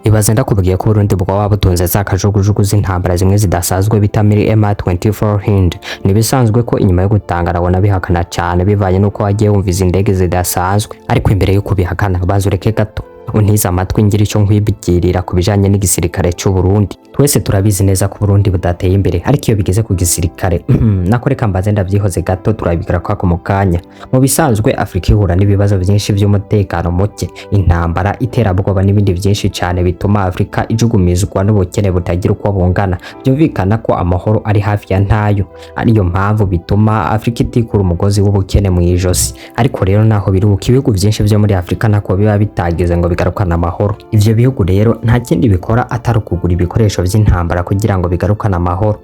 Ibaze ndakubwiye ko Burundi bwoba butunze za kajugujugu z'intambara zimwe zidasanzwe bita Mil Mi-24 Hind. Nibisanzwe ko inyuma yo gutangara abona bihakana cyane, bivanye n'uko wagiye wumva izi ndege zidasanzwe. Ariko imbere yo kubihakana, banza ureke gato untize amatwi ngira icyo nkwibwirira ku bijanye n'igisirikare cy'u Burundi. Twese turabizi neza ko Burundi budateye imbere, ariko iyo bigeze ku gisirikare, nako reka mbanze ndavyihoze gato, turabigara kwako mu kanya. Mu bisanzwe, Afrika ihura n'ibibazo byinshi by'umutekano muke, intambara, iterabwoba n'ibindi byinshi cyane bituma Afrika ijugumizwa n'ubukene butagira uko bungana. Byumvikana ko amahoro ari hafi ya ntayo, ariyo mpamvu bituma Afrika itikura umugozi w'ubukene mu ijosi. Ariko rero naho biruka, ibihugu byinshi byo muri Afrika nako biba bitagize ngo bigarukane amahoro. Ivyo bihugu rero nta kindi bikora atari ukugura ibikoresho by'intambara kugira ngo bigarukane amahoro.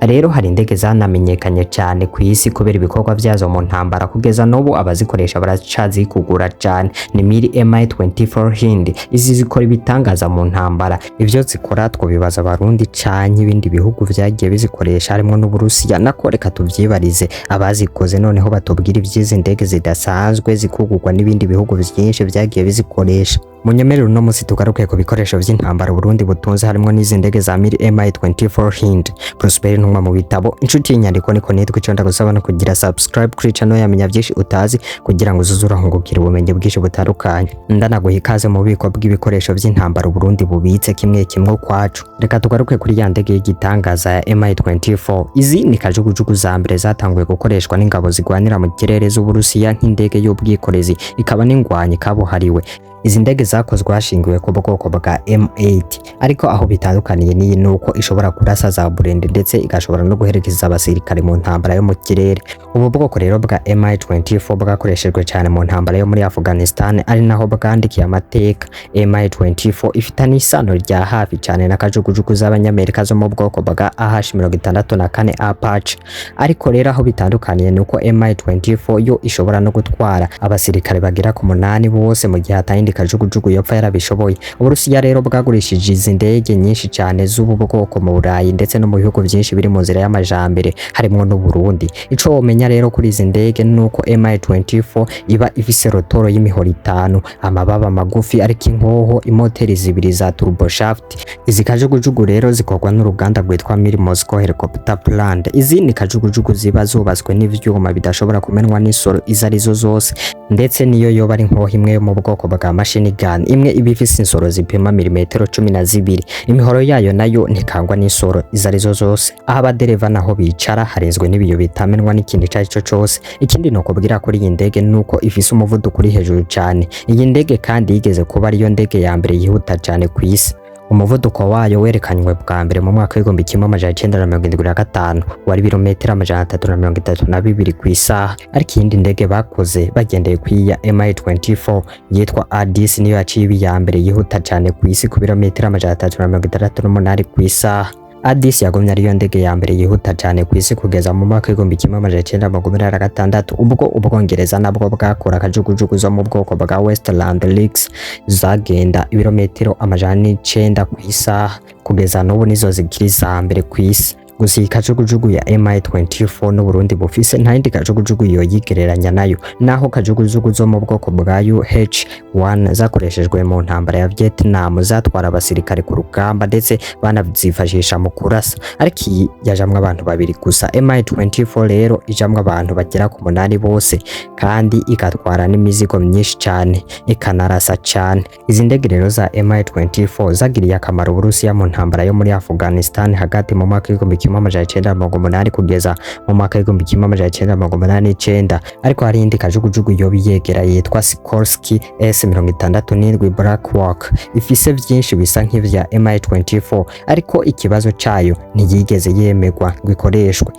Rero hari indege zanamenyekanye cyane ku isi kubera ibikorwa byazo mu ntambara, kugeza n'ubu abazikoresha baracazikugura cyane. Ni Mil Mi-24 Hind. Izi zikora ibitangaza mu ntambara. Ivyo zikora twobibaza Abarundi canke ibindi bihugu vyagiye bizikoresha, harimo n'Uburusiya. Nako reka tuvyibarize abazikoze, noneho batubwira ivy'izi ndege zidasanzwe zikugurwa n'ibindi bihugu vyinshi vyagiye bizikoresha. Munyemerere uno musi tugaruke ku bikoresho vy'intambara Burundi butunze, harimo n'izi ndege za Mil Mi-24 Hind. Prosper Ntumwa mu bitabo, inshuti y'inyandiko niko nitwa. Ico ndagusaba no kugira subscribe kuri channel ya Menya Byinshi Utazi kugira ngo uzuze urahungukira ubumenyi bwinshi butandukanye. Ndanaguha ikaze mu bubiko bw'ibikoresho vy'intambara Burundi bubitse, kimwe kimwe ukwacu. Reka tugaruke kuri ya ndege y'igitangaza ya Mi-24. Izi ni kajugujugu za mbere zatanguye gukoreshwa n'ingabo zigwanira mu kirere z'Uburusiya nk'indege y'ubwikorezi, ikaba n'ingwanyi kabuhariwe. Izi ndege zakozwe hashingiwe ku bwoko bwa M8, ariko aho bitandukaniye n'iyi nuko ishobora kurasa za burende, ndetse igashobora no guherekeza abasirikare mu ntambara yo mu kirere. Ubu bwoko rero bwa Mi-24 bwakoreshejwe cyane mu ntambara yo muri Afghanistan, ari naho bwandikiye amateka. Mi-24 ifitanye isano rya hafi cyane na kajugujugu z'Abanyamerika zo mu bwoko bwa AH-64 Apache. Ariko rero aho bitandukaniye ni uko Mi-24 yo ishobora no gutwara abasirikare bagera ku 8 bose, mu gihe atayindi kajugujugu yopfa yarabishoboye. Uburusiya rero bwagurishije izi ndege nyinshi cyane z'ubu bwoko mu Burayi ndetse no mu bihugu byinshi biri mu nzira y'amajambere, harimwo n'u Burundi. Ico womenya rero kuri izi ndege nuko Mi-24 iba ifise rotoro y'imihoro itanu, amababa magufi ariko inkoho, imoteri zibiri za turboshaft. Izi kajugujugu rero zikorwa n'uruganda rwitwa Mil Moscow Helicopter Plant. Izi ni kajugujugu ziba zubatswe n'ivyuma bidashobora kumenwa n'isoro izo arizo zose, ndetse niyo yoba ari inkoho imwe yo mu bwoko bwa machine gun imwe iba ifise insoro zipima milimetero 12. Imihoro yayo nayo ntikangwa n'isoro izo arizo zose. Aho abadereva naho bicara harinzwe n'ibiyo bitamenwa n'ikintu ico arico cose. Ikindi nokubwira kuri iyi ndege nuko ifise umuvuduko uri hejuru cyane. Iyi ndege kandi yigeze kuba ariyo ndege ya mbere yihuta cyane ku isi. Umuvuduko wayo werekanywe bwa mbere mu mwaka w'1975 wari ibirometero 332 ku isaha. Ariko iyindi ndege bakoze bagendeye ku iya Mi-24 yitwa Ardis niyo yaciye iba iya mbere yihuta cyane ku isi ku birometero 368 ku isaha. Ardis yagumye ariyo ndege ya mbere yihuta cyane ku isi kugeza mu mwaka w'1986, ubwo Ubwongereza nabwo bwakora kajugujugu zo mu bwoko bwa Westland Lynx zagenda ibirometero 900 ku isaha. Kugeza n'ubu nizo zikiri iza mbere ku isi. Gusa iyi kajugujugu ya Mi-24 n'Uburundi bufise, nta yindi kajugujugu yoyigereranya nayo, naho kajugujugu zo mu bwoko bwa UH-1 zakoreshejwe mu ntambara ya Vietnam zatwara abasirikare ku rugamba, ndetse banazifashisha mu kurasa, ariko iyi yajamwo abantu babiri gusa. Mi-24 rero ijamwo abantu bagera ku 8 bose, kandi igatwara n'imizigo myinshi cyane, ikanarasa cyane. Izi ndege rero za Mi-24 zagiriye akamaro Uburusiya mu ntambara yo muri Afghanistan hagati mu mwaka w'1980 kugeza mu mwaka w'1989. Ariko hari indi kajugujugu yoba yegera yitwa Sikorsky S-67 Black Hawk, ifise byinshi bisa nk'ivya Mi-24, ariko ikibazo cayo ntiyigeze yemegwa ngo ikoreshwe.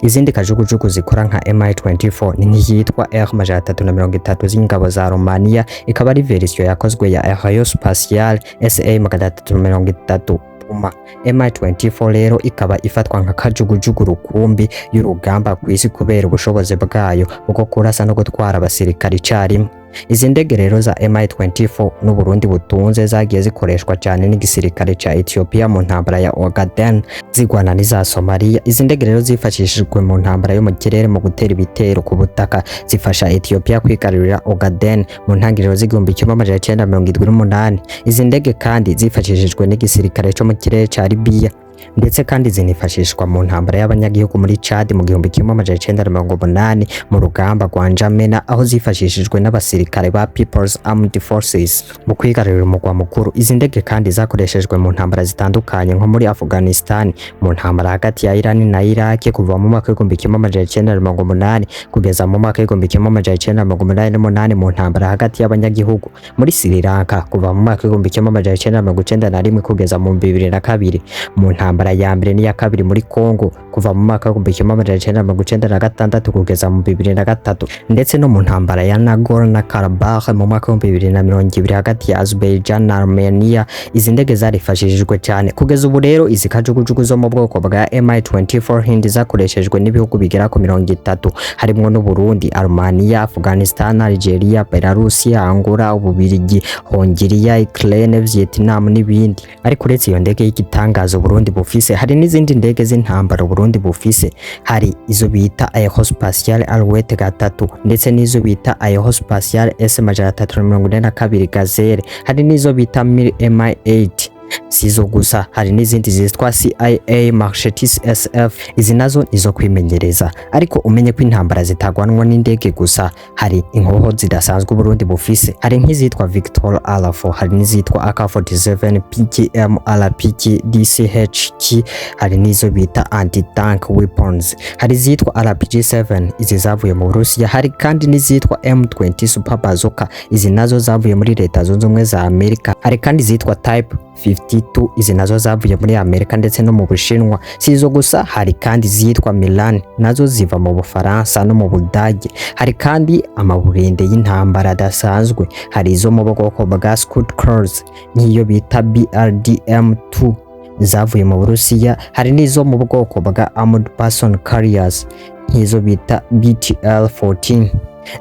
Izindi kajugujugu zikora nka Mi-24 ni nk'iyitwa R-330 z'ingabo za Romania, ikaba ari verisiyo yakozwe ya Aerospatiale SA 330 Puma. Mi-24 rero ikaba ifatwa nka kajugujugu rukumbi y'urugamba ku isi kubera ubushobozi bwayo bwo kurasa no gutwara abasirikare icarimwe. Izi ndege rero za Mi-24 n'Uburundi butunze zagiye zikoreshwa cyane n'igisirikare ca Ethiopia mu ntambara ya Ogaden zigwana n'iza Somalia. Izi ndege rero zifashishijwe mu ntambara yo mu kirere mu gutera ibitero ku butaka, zifasha Ethiopia kwigarurira Ogaden mu ntangiriro z'1978. Izi ndege kandi zifashishijwe n'igisirikare cyo mu kirere ca Libya, ndetse kandi zinifashishwa mu ntambara y'abanyagihugu muri Chad mu 1980 mu rugamba rwa N'Djamena, aho zifashishijwe n'abasirikare ba People's Armed Forces mu kwigarurira umugwa mukuru. Izi ndege kandi zakoreshejwe mu ntambara zitandukanye, nko muri Afghanistan, mu ntambara hagati ya Iran na Iraq kuva mu mwaka w'1980 kugeza mu mwaka w'1988, mu ntambara hagati y'abanyagihugu muri Sri Lanka kuva mu mwaka w'1991 kugeza mu 2002, mu ntambara ya mbere n'iya kabiri muri Congo kuva mu mwaka w'1996 kugeza mu 2003, ndetse no mu ntambara ya Nagorno Karabakh mu mwaka w'2020 hagati ya Azerbaijan na Armenia. Izi ndege zarifashishijwe cyane. Kugeza ubu rero, izi kajugujugu zo mu bwoko bwa Mi-24 Hind zakoreshejwe n'ibihugu bigera ku 30, harimwo n'u Burundi, Armenia, Afghanistan, Algeria, Belarus, Angola, Ububirigi, Hongiriya, Ukraine, Vietnam n'ibindi. Ariko uretse iyo ndege y'igitangaza Burundi bufise, hari n'izindi ndege z'intambara Burundi bufise. Hari izo bita Aerospatiale Alouette 3, ndetse n'izo bita Aerospatiale S 342 Gazelle, hari n'izo bita Mil Mi-8. Sizo gusa, hari n'izindi zitwa CIA Marchetti SF. Izi nazo nizo kwimenyereza. Ariko umenye ko intambara zitagwanwa n'indege gusa. Hari inkoho zidasanzwe Burundi bufise. Hari nk'izitwa Victor R4, hari n'izitwa AK47 PKM RPG DCHK, hari n'izo bita anti-tank weapons, hari izitwa RPG-7, izi zavuye mu Burusiya. Hari kandi n'izitwa M20 Super Bazooka, izi nazo zavuye muri Leta Zunze Ubumwe za Amerika. Hari kandi izitwa Type 52, izi nazo zavuye muri Amerika ndetse no mu Bushinwa. Si izo gusa, hari kandi izitwa Milan, nazo ziva mu Bufaransa no mu Budage. Hari kandi amaburende y'intambara adasanzwe. Hari izo mu bwoko bwa Scud Cross, nk'iyo bita BRDM2, zavuye mu Burusiya. Hari n'izo mu bwoko bwa Armored Person Carriers, nk'izo bita BTL-14,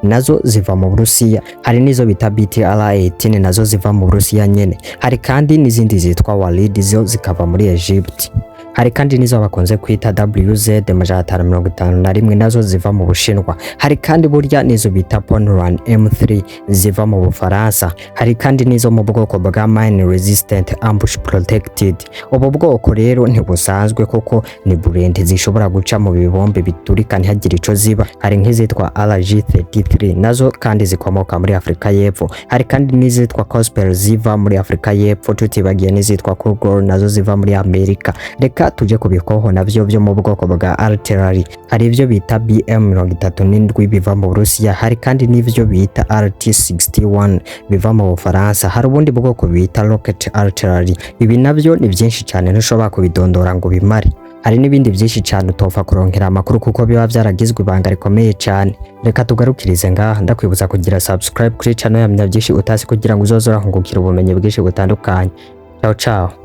nazo ziva mu Burusiya. Hari n'izo bita BTR-18, nazo ziva mu Burusiya nyene. Hari kandi n'izindi zitwa Walid, zo zikava muri Egypt. Hari kandi n'izo bakunze kwita WZ 551, nazo ziva mu Bushinwa. Hari kandi burya n'izo bita Poneran M3, ziva mu Bufaransa. Hari kandi n'izo mu bwoko bwa Mine Resistant Ambush Protected. Ubu bwoko rero ntibusanzwe, kuko ni burende zishobora guca mu bibombe biturika ntihagire ico ziba. Hari nk'izitwa RG33, nazo kandi zikomoka muri Afrika y'Epfo. Hari kandi n'izitwa Gospel, ziva muri Afrika y'Epfo, tutibagiye n'izitwa Cougar, nazo ziva muri Amerika. Reka tuje ku bikoho navyo byo mu bwoko bwa artillery. Hari ibyo bita BM 37 biva mu Burusiya. Hari kandi n'ivyo bita RT61 biva mu Bufaransa. Hari ubundi bwoko bita rocket artillery. Ibi navyo ni byinshi cyane, ntushobora kubidondora ngo bimare. Hari n'ibindi byinshi cyane utopfa kuronkera amakuru, kuko biba byaragizwe ibanga rikomeye cyane. Reka tugarukirize ngaha. Ndakwibutsa kugira subscribe kuri channel ya Menya Byinshi Utasi, kugira ngo uzoze urahungukira ubumenyi bwinshi butandukanye. Ciao ciao.